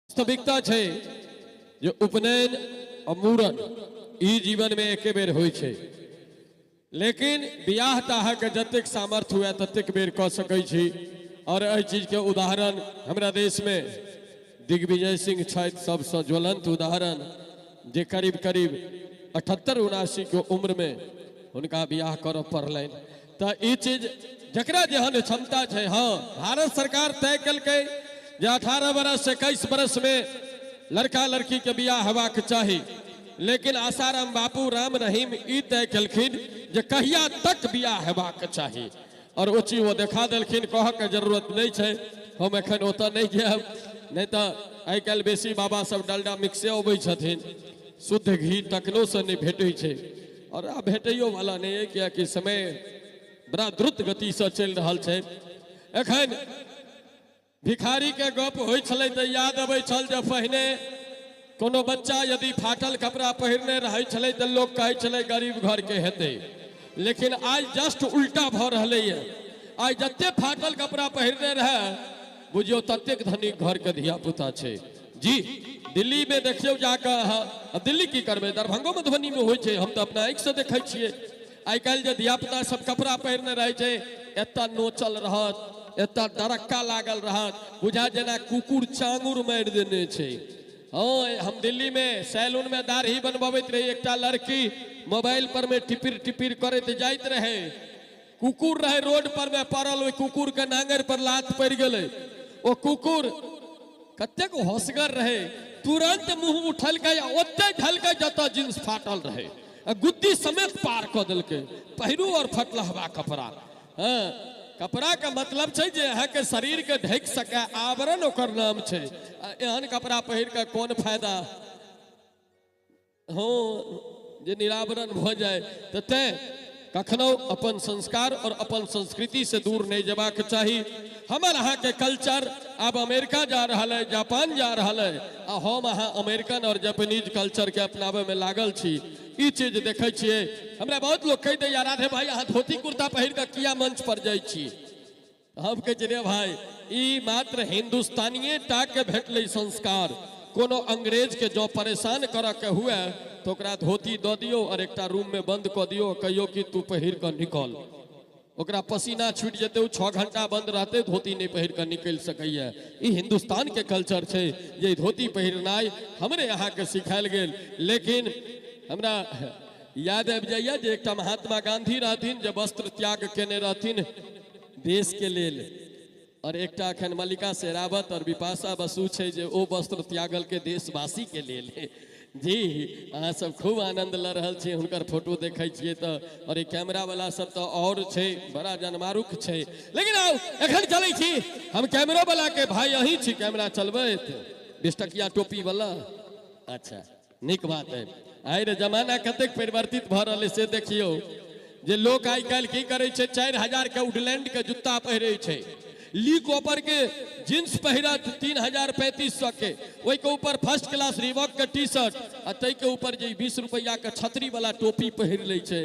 वास्तविकता छै जे उपनयन आ मूड़न ई जीवनमे एके बेर होइ छै, लेकिन बियाह तऽ अहाँके जतेक सामर्थ्य हुए ततेक बेर कऽ सकै छी। और एहि चीजके उदाहरण हमरा देशमे दिग्विजय सिंह छथि, सबसँ ज्वलंत उदाहरण, जे करीब करीब 78-79 के उम्रमे हुनका बियाह करऽ पड़लनि। तऽ ई चीज जकरा जेहन क्षमता छै। हँ, भारत सरकार तय केलकै जे 18 बरस 21 बरसमे लड़का लड़कीके बियाह हेबाक चाही, लेकिन आसाराम बापू राम रहीम ई तय केलखिन जे कहिया तक बियाह हेबाक चाही, और ओ चीज ओ देखा देलखिन। कहऽके जरूरत नहि छै, हम एखन ओतऽ नहि जायब, नहि तऽ आइ काल्हि बेसी बाबा सब डालडा मिक्से अबै छथिन, शुद्ध घी तकनोसँ नहि भेटै छै, और आब भेटैयो वाला नहि अइ, कियाकि समय बड़ा द्रुत गतिसँ चलि रहल छै। एखन भिखारीके गप होइ छलै तऽ याद अबै छल जे पहिने कोनो बच्चा यदि फाटल कपड़ा पहिरने रहै छलै तऽ लोक कहै छलै गरीब घरके हेतै, लेकिन आइ जस्ट उल्टा भऽ रहलैए। आइ जते फाटल कपड़ा पहिरने रहै बुझियौ ततेक धनिक घरके धियापुता छै। जी दिल्ली में देखियौ जाकऽ अहाँ, आ दिल्ली की करबै, दरभंगो मधुबनी में होइ छै, हम तऽ अपना आँखिसँ देखै छियै। आइ काल्हि जे धियापुता सब कपड़ा पहिरने रहै छै, एतऽ नोचल रहत, एतऽ डरक्का लागल रहत, बुझा जेना कुकुर चांगुर मारि देने छै। हँ, हम दिल्ली में सैलून में दाढ़ी बनबबैत रही, एकटा लड़की मोबाइल पर में टिपिर टिपिर करैत जाइत रहे, कुकुर रहे रोड पर में पड़ल, ओहि कुकुर के नांगर पर लात पड़ि गेलै, ओ कुकुर कतेक होशगर रहे, तुरंत मुंह उठलकै आ ओते झलकै जतऽ जींस फाटल रहे, आ गुद्दी समेत पार कऽ देलकै, पहिरू और फटलहबा कपड़ा। हँ, कपड़ा के मतलब छै जे अहाँके शरीर के ढकि सकै, आवरण ओकर नाम छै। आ एहन कपड़ा पहिर कऽ कोन फायदा हो जे निरावरण भऽ जाय। तऽ तैं कखनो अपन संस्कार और अपन संस्कृति से दूर नहि जेबाक चाही। हमर अहाँके कल्चर आब अमेरिका जा रहल है, जापान जा रहल है, आ हम अहाँ अमेरिकन और जापानीज कल्चर के अपनाबै में लागल छी। ई चीज देखै छियै, हमरा बहुत लोग कहि दैया राधे भाई अहाँ धोती कुर्ता पहिर कऽ किया मंच पर जाइ छी? हम कहै छियै रे भाई, ई मात्र हिंदुस्तानिये टा के भेटलै संस्कार। कोनो अंग्रेज के जँ परेशान करऽ के हुए तऽ ओकरा धोती दऽ दियौ और एकटा रूम में बंद कऽ दियौ, कहियौ कि तू पहिर कऽ निकल, ओकरा पसीना छूटि जेतै, ओ 6 घंटा बंद रहतै, धोती नहि पहिर कऽ निकलि सकैए। ई हिंदुस्तान के कल्चर छै जे धोती पहिरनाइ हमरे अहाँके सिखायल गेल। लेकिन हमरा याद आबि जाइए जे एकटा महात्मा गांधी रहथिन जे वस्त्र त्याग केने रहथिन देश के लेल, और एकटा अखन मल्लिका शेरावत और बिपाशा बसु छै जे ओ वस्त्र त्यागल के देशवासी के लेल। जी अहाँ सब खूब आनंद लऽ रहल छी, हुनकर फोटो देखै छियै तऽ, और ई कैमरा वाला सब तऽ और छै, बड़ा जनमारुख छै। लेकिन आउ एखन चलै छी हम कैमरो वाला के भाई अहीं छी कैमरा चलबैत, 20 टकिया टोपी वाला। अच्छा नीक बात है। आइ रे जमाना कतेक परिवर्तित भऽ रहल है से देखियौ, जे लोक आइ काल्हि की करै छै, 4000 के वुडलैंड के जुत्ता पहिरै छै, ली कॉपर के जींस पहिरत 3000-3500 के, ओहिके ऊपर फर्स्ट क्लास रिबॉक के टी शर्ट, आ ताहिके ऊपर जे 20 रुपैआ के छतरी वाला टोपी पहिर लै छै।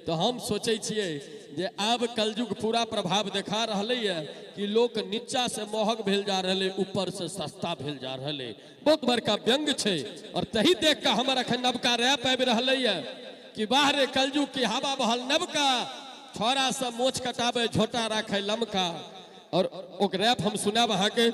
तऽ हम सोचै छियै जे आब कलयुग पूरा प्रभाव देखा रहलैए कि लोक नीचा से महग भेल जा रहलै, ऊपर से सस्ता भेल जा रहलै। बहुत बड़का व्यंग छै, और तही देख कऽ हमर अखन नवका रैप आबि रहलैए कि वाह रे कलयुग की हवा बहल नवका, छौड़ा सब मोछ कटाबै झोटा राखै लमका। और ओ रैप हम सुनायब अहाँके।